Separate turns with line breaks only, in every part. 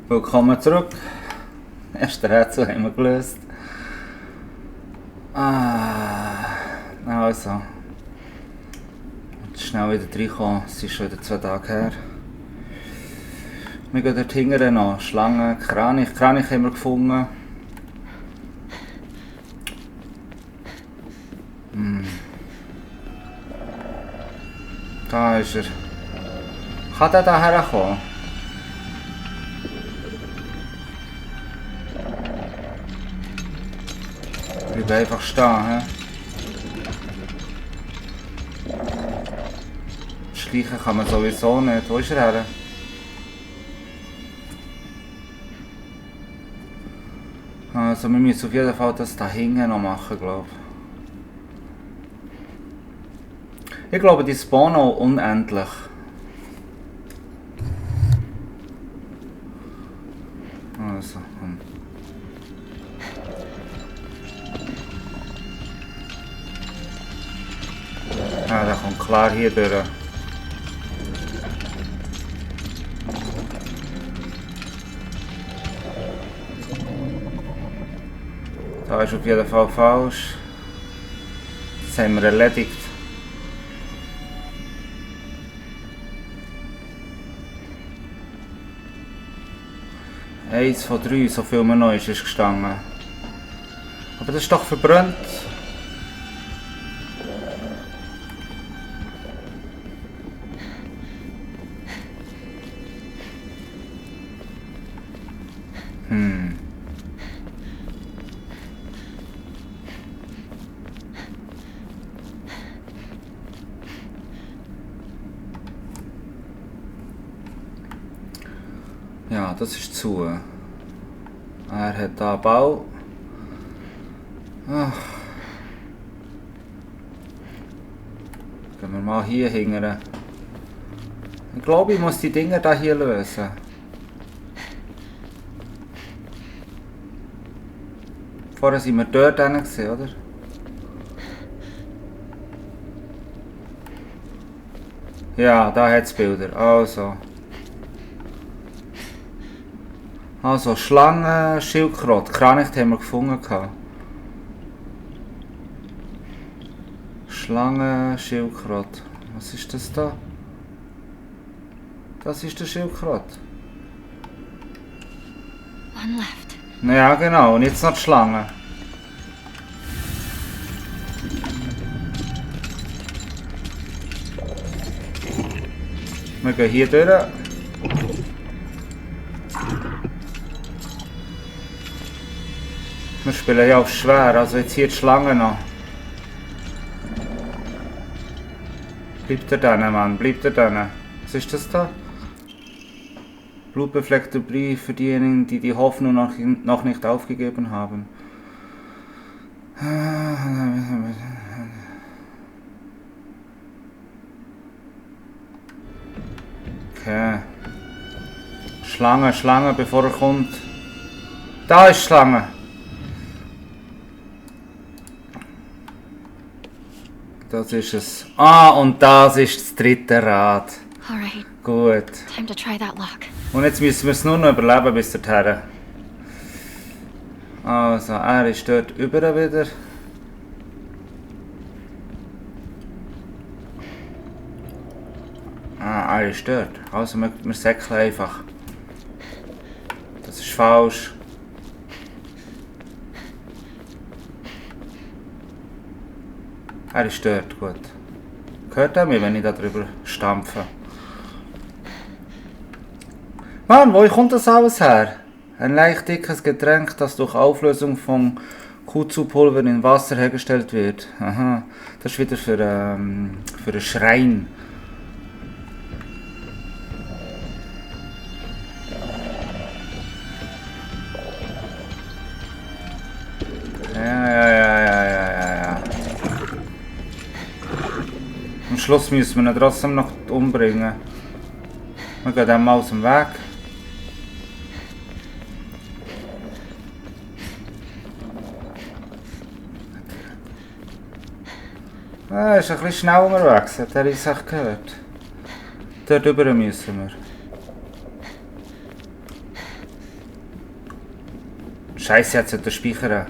Willkommen zurück. Erster Rätsel haben wir gelöst. Also. Jetzt schnell wieder reinkommen. Es ist schon wieder 2 Tage her. Wir gehen dort hinten noch. Schlangen, Kranich. Kranich haben wir gefunden. Da ist er. Kann der da herkommen? Ich bleibe einfach stehen. He? Schleichen kann man sowieso nicht. Wo ist er her? Also wir müssen auf jeden Fall das da hinten noch machen, glaube ich. Ich glaube, die spawnen auch unendlich. Also, ja, der kommt klar hier durch. Da ist auf jeden Fall falsch. Das haben wir erledigt. Eins von 3, so viel man noch ist gestanden. Aber das ist doch verbrannt. Ja, das ist zu. Er hat da einen Bau. Ach. Gehen wir mal hier hingern. Ich glaube, ich muss die Dinger da hier lösen. Vorher sind wir dort gesehen, oder? Ja, da hat es Bilder. Also Schlangen, Schildkröte, Kranich haben wir gefunden. Schlangen, Schildkröte. Was ist das da? Das ist der Schildkröte.
One left.
Ja genau, und jetzt noch die Schlange. Wir gehen hier durch. Wir spielen ja auf schwer, also jetzt hier die Schlange noch. Bleibt er dann, Mann, bleibt er dann. Was ist das da? Blutbefleckter Brief für diejenigen, die die Hoffnung noch nicht aufgegeben haben. Okay. Schlange, Schlange, bevor er kommt. Da ist Schlange. Das ist es. Und das ist das dritte Rad.
Alright.
Gut.
Time to try that lock.
Und jetzt müssen wir es nur noch überleben bis dorthin. Also, er ist dort über wieder. Er ist dort. Also, wir säckeln einfach. Das ist falsch. Er ist dort, gut. Hört er mich, wenn ich da drüber stampfe? Mann, wo kommt das alles her? Ein leicht dickes Getränk, das durch Auflösung von Kudzu-Pulver in Wasser hergestellt wird. Aha, das ist wieder für einen Schrein. Ja. Am Schluss müssen wir ihn trotzdem noch umbringen. Wir gehen dann mal aus dem Weg. Er ist ein bisschen schnell unterwegs, hat er uns gehört. Dort drüber müssen wir. Scheiße, jetzt sollte er speichern.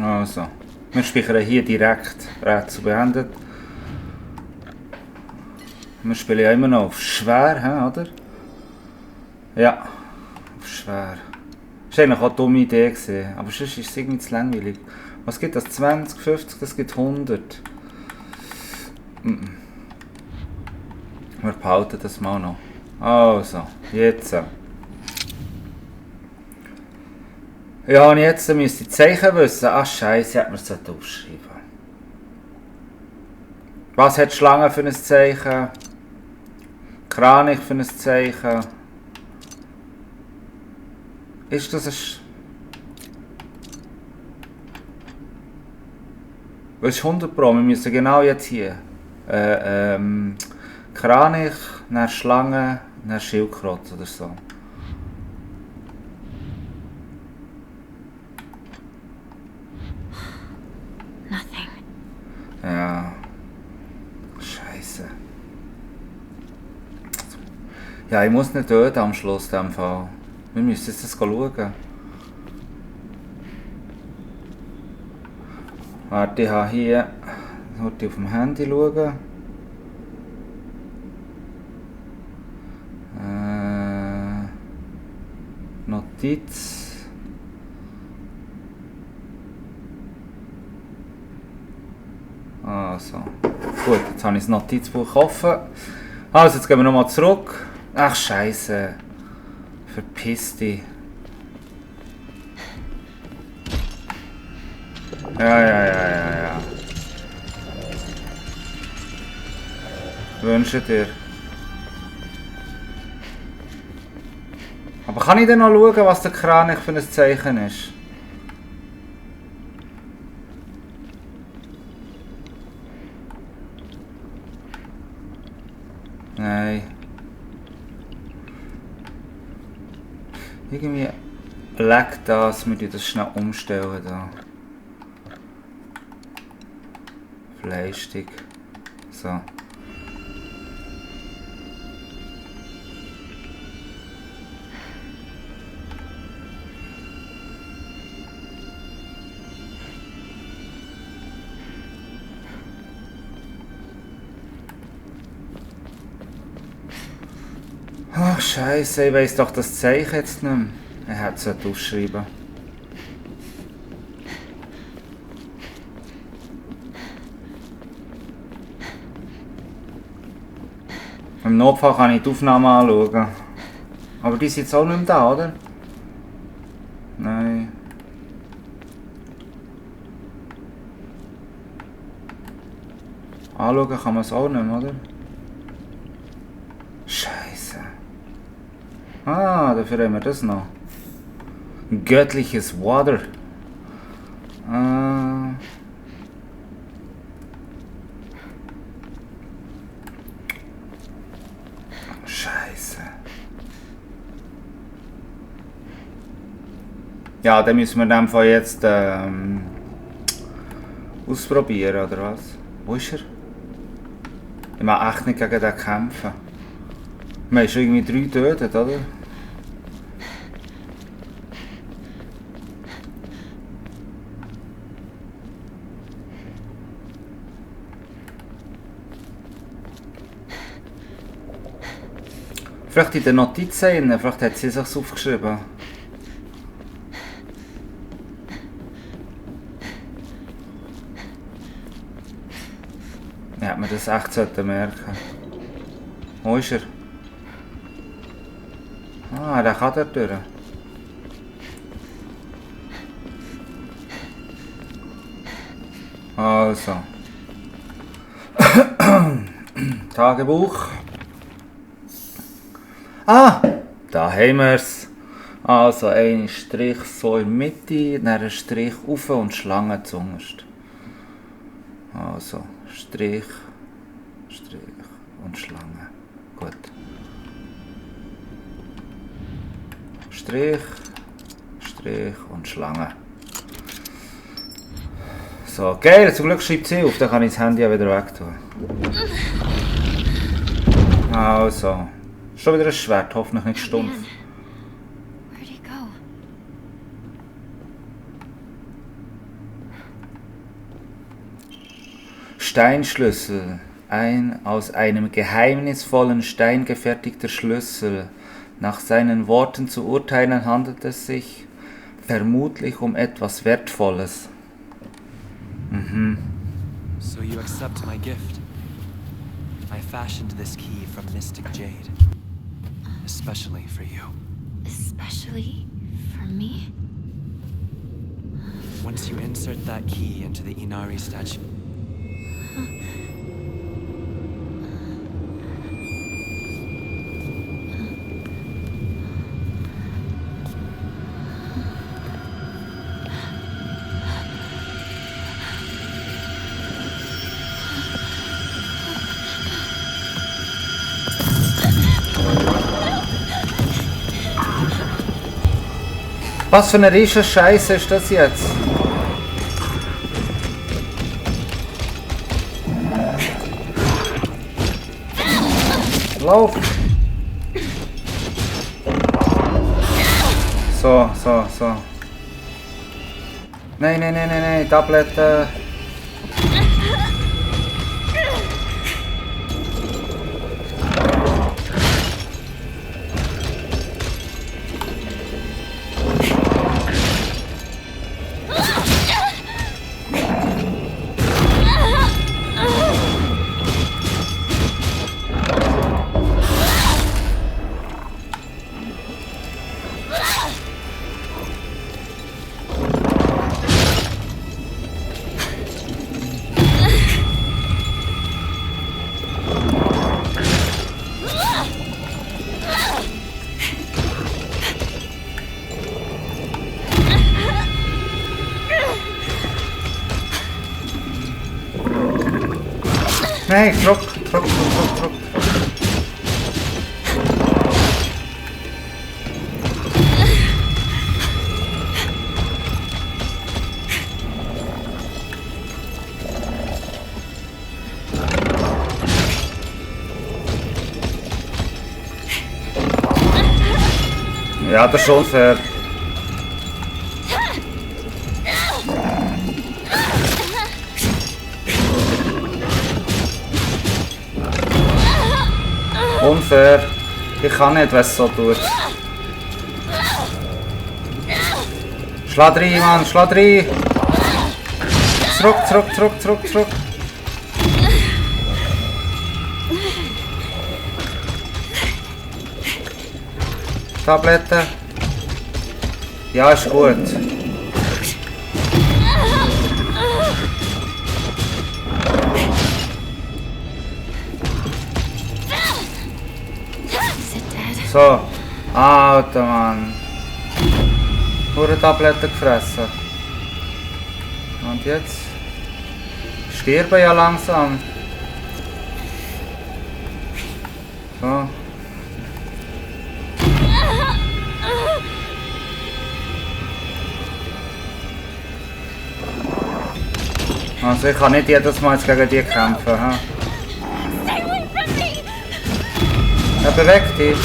Also, wir speichern hier direkt. Rätsel beendet. Wir spielen ja immer noch auf schwer, oder? Ja, auf schwer. Das war eigentlich auch eine dumme Idee gewesen, aber sonst ist es irgendwie zu langweilig. Was gibt das? 20, 50, das gibt 100. Wir behalten das mal noch. Also, jetzt. Ja, und jetzt müsste ich die Zeichen wissen. Ach Scheiße, hätte man es aufschreiben. Was hat die Schlange für ein Zeichen? Kranich für ein Zeichen? Ist das ein... Was ist 100 Pro? Wir müssen genau jetzt hier. Kranich, dann Schlange, dann Schildkröte oder so.
Nothing.
Ja. Scheiße. Ja, ich muss nicht töten am Schluss in dem Fall. Wir müssen jetzt das schauen. Warte, ich habe hier... Sollte ich auf dem Handy schauen. Notiz. Also. Gut, jetzt habe ich das Notizbuch offen. Also, jetzt gehen wir nochmal zurück. Ach, Scheiße. Verpiss dich. Ja. Wünsche dir. Aber kann ich denn noch schauen, was der Kranich für ein Zeichen ist? Nein. Irgendwie leckt das, wir das schnell umstellen da. Fleischstück. So. Ach Scheiße, ich weiss doch das Zeichen jetzt nicht mehr. Er hätte es ausschreiben. Im Notfall kann ich die Aufnahme anschauen. Aber die sind jetzt auch nicht mehr da, oder? Nein. Anschauen kann man es auch nicht mehr, oder? Scheiße. Ah, dafür haben wir das noch. Göttliches Water. Scheiße. Ja, dann müssen wir in dem Fall jetzt ausprobieren, oder was? Wo ist er? Ich mag echt nicht gegen den kämpfen. Wir haben schon irgendwie 3 getötet, oder? Vielleicht in den Notizen, vielleicht hat sie sich aufgeschrieben. Ja, man das echt sollte merken. Wo ist er? Ah, der kann da durch. Also. Tagebuch. Ah, da haben wir es. Also ein Strich so in der Mitte, dann ein Strich rauf und Schlange zuunterst. Also Strich, Strich und Schlange. Gut. Strich, Strich und Schlange. So, geil, zum Glück schreibt sie auf, dann kann ich das Handy auch wieder wegtun. Also. Schon wieder ein Schwert, hoffentlich nicht stumpf.
Man, where'd he go?
Steinschlüssel. Ein aus einem geheimnisvollen Stein gefertigter Schlüssel. Nach seinen Worten zu urteilen handelt es sich vermutlich um etwas Wertvolles.
So you accept my gift. I fashioned this key from Mystic Jade. Especially for you.
Especially for me?
Once you insert that key into the Inari statue...
Was für eine riesige Scheiße ist das jetzt? Lauf! So. Nein, Tabletten. Nein, druck. Ja, das ist schon fair. Unfair. Ich kann nicht, wenn es so tut. Schlag rein, Mann, schlag rein! Zurück! Tabletten. Ja, ist gut. So. Alter Mann. Nur Tabletten gefressen. Und jetzt? Sterben ja langsam. So. Also ich kann nicht jedes Mal jetzt gegen die kämpfen. Ha? Er bewegt dich.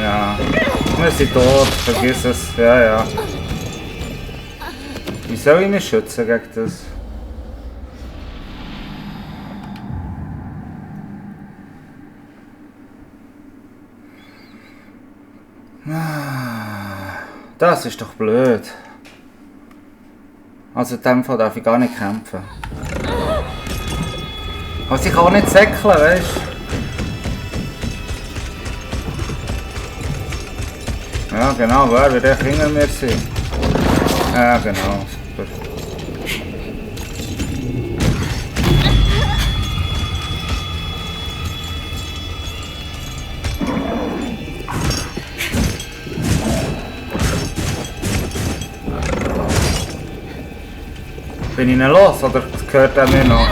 Ja, wir sind tot, vergiss es. Ja. Wie soll ich mich schützen gegen das? Das ist doch blöd. Also in dem Fall darf ich gar nicht kämpfen. Also ich kann auch nicht säckeln, weißt du? Ja genau, wer wird echt hinter mir sein? Ja genau, super. Bin ich ihn los oder gehört er mir noch?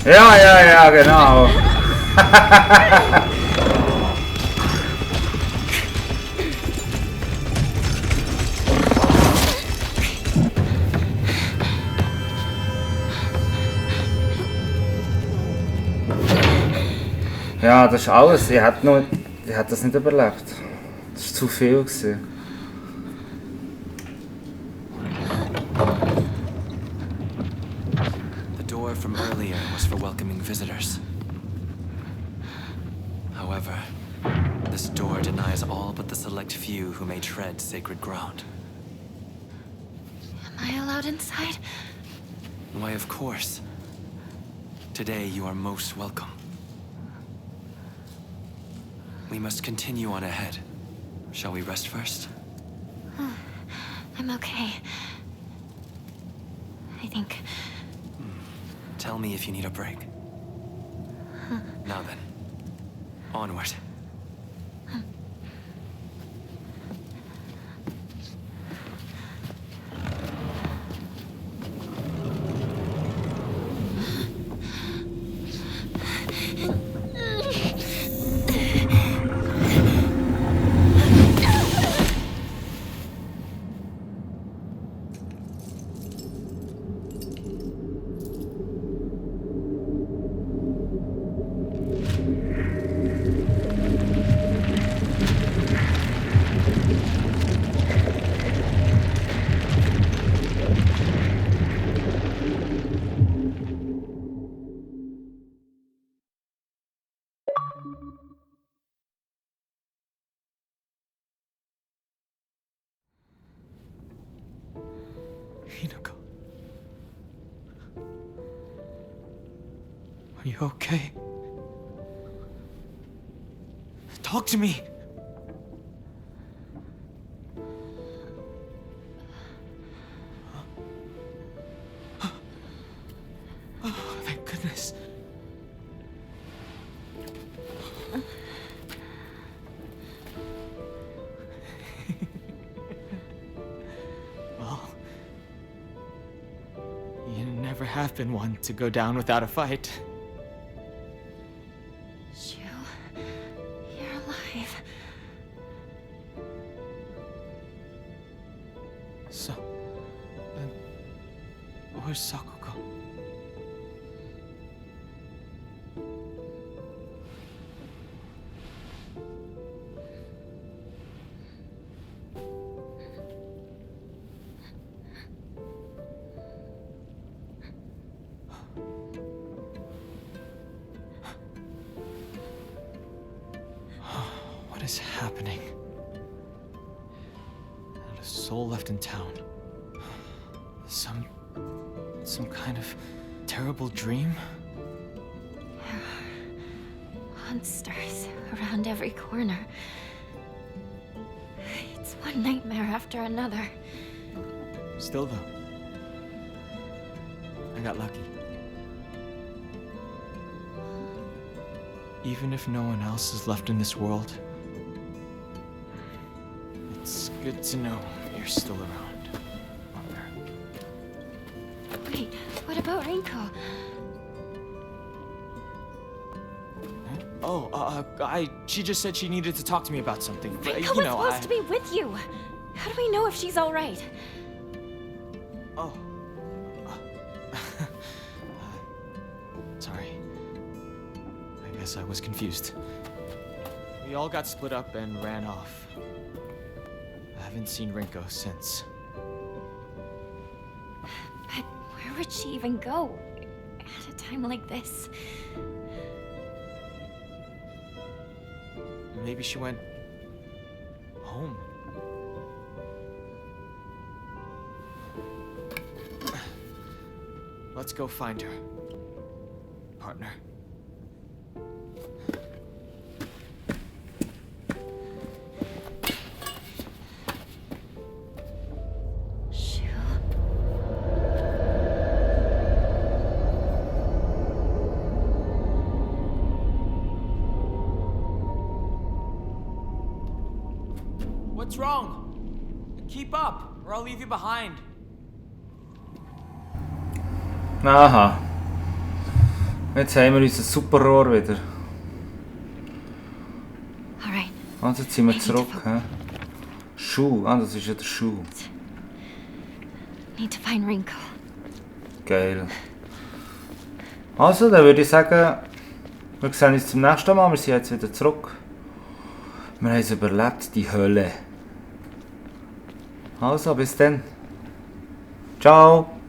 Ja, ja, ja, genau. Ja, das ist alles. Ich hätte das nicht überlebt. Das war zu viel gewesen.
The door from earlier was for welcoming visitors. However, this door denies all but the select few who may tread sacred ground.
Am I allowed inside?
Why, of course. Today you are most welcome. We must continue on ahead. Shall we rest first?
I'm okay. I think.
Tell me if you need a break. Now then, onward.
Hinako. Are you okay? Talk to me! Oh, thank goodness. Well, you never have been one to go down without a fight.
Shu, you're alive.
So, then, where's Sakuko? What is happening? Not a soul left in town. Some kind of terrible dream?
Monsters around every corner. It's one nightmare after another.
Still though, I got lucky. Even if no one else is left in this world, it's good to know you're still around, partner.
Wait, what about Rinko?
Oh, she just said she needed to talk to me about something. But,
Rinko was supposed to be with you. How do we know if she's all right?
Oh. Sorry. I guess I was confused. We all got split up and ran off. I haven't seen Rinko since.
But where would she even go at a time like this?
Maybe she went home. Let's go find her, partner.
Shu.
What's wrong? Keep up, or I'll leave you behind.
Aha. Jetzt haben wir unser Superrohr wieder.
Alright.
Also jetzt sind wir zurück. He? Schuh, das ist ja der Schuh.
Need to find Rinko.
Geil. Also, dann würde ich sagen, wir sehen uns zum nächsten Mal. Wir sind jetzt wieder zurück. Wir haben es überlebt, die Hölle. Also, bis dann. Ciao.